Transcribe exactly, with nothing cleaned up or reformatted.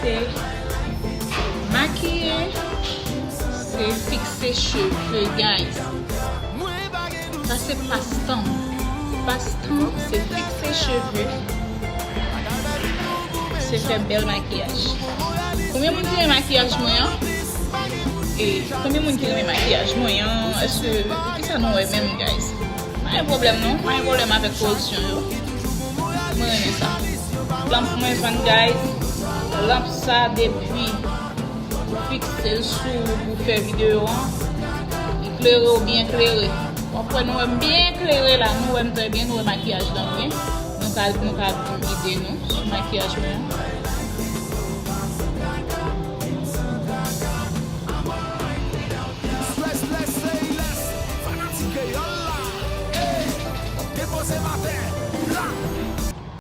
Se makiye, se fikse cheve, guys. Sa se pastan. Pastan, se fikse cheve. Se fè bèl makiyaj. Konbyen moun ki renmen makiyaj mwen an? E konbyen moun ki renmen makiyaj mwen an? Èske, kisa nou wè menm, guys? Pa gen pwoblèm non, pa gen pwoblèm avèk koreksyon yo. Mwen renmen sa. Lanp mwen vann, guys. Lanp sa depi ou fikse l sou ou pou fè videyo an, li klere ou byen klere. W ap wè nou wè m byen klere la, nou wè m trè byen, nou wè makiyaj lan byen. Nou ka, nou ka ede nou sou makiyaj mwen an.